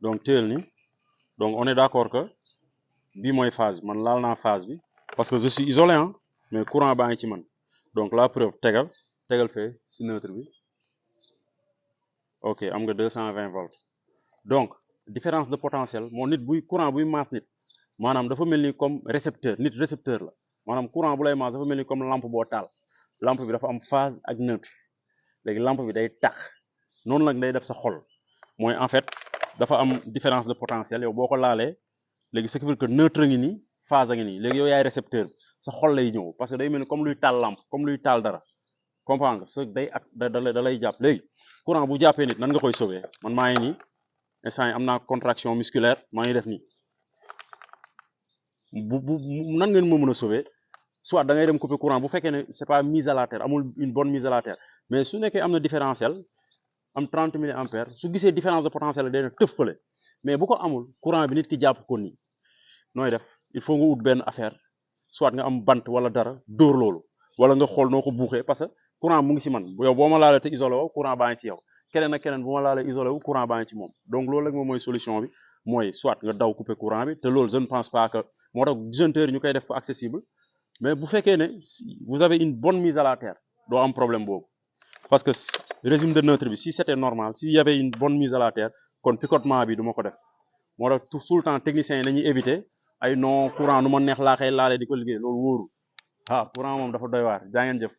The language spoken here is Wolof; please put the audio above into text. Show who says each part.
Speaker 1: donc téel ni donc on est d'accord que bii mooy phase man laal naa phase bi parce que je suis isolé hein mais courant baa ngi ci man donc la preuve tegal fee si neutre bi ok am nga 220 volts donc différence de potentiel moo nit buy courant buy masse nit maanaam dafa mel ni comme récepteur nit récepteur la maanaam courant bu lay masse dafa mel ni comme lampe boo taal lampe bi dafa am phase ak neutre léegi lampe bi day tax noonu nag day def sa xol mooy en fait dafa am différence de potentiel yow boo ko laalee léegi ce qui veut que neutre ngi nii phase a ngi nii léegi yow yaay récepteur sa xol lay ñëw parce que day mel ni comme luy taal lampe comme luy taal dara comprendre nga sa day ak da lay jàpp léegi courant bu jàppee nit nan nga koy sauver man maa ngi nii instant yi am naa contraction musculaire maa ngi def nii bu nan ngeen ma mën a sauver soit da ngay dem couper courant bu fekkee ne c'est pas mise à la terre amul une bonne mise à la terre mais su nekkee am na différentiel am 30 milliampères su gisee différence de potentiel day tëf fële mais bu ko amul courant bi nit ki jàpp ko nii nooy def il faut nga ut benn affaire soit nga am bant wala dara dóor loolu wala nga xool noo ko buuxee parce que courant mu ngi si man yow boo ma laalee te isolé woo courant baa ngi ci yow keneen ak keneen bu ma laalee isolé wu courant baa ngi ci moom donc loolu rek moom mooy solution bi mooy soit nga daw couper courant bi te loolu je ne pense pas que moo tax disjoncteur yi ñu koy def accessible mais bu fekkee ne vous avez une bonne mise à la terre doo am problème boobu parce que régime de neutre bi si c'était normal s'il y avait une bonne mise à la terre kon picotement bi du ma ko def moo tax tout le temps techniciens yi nañuy éviter ay non courant nu ma neex laa koy laalee di ko liggéey loolu wóoru ah courant moom dafa doy waar jaa ngeen jëf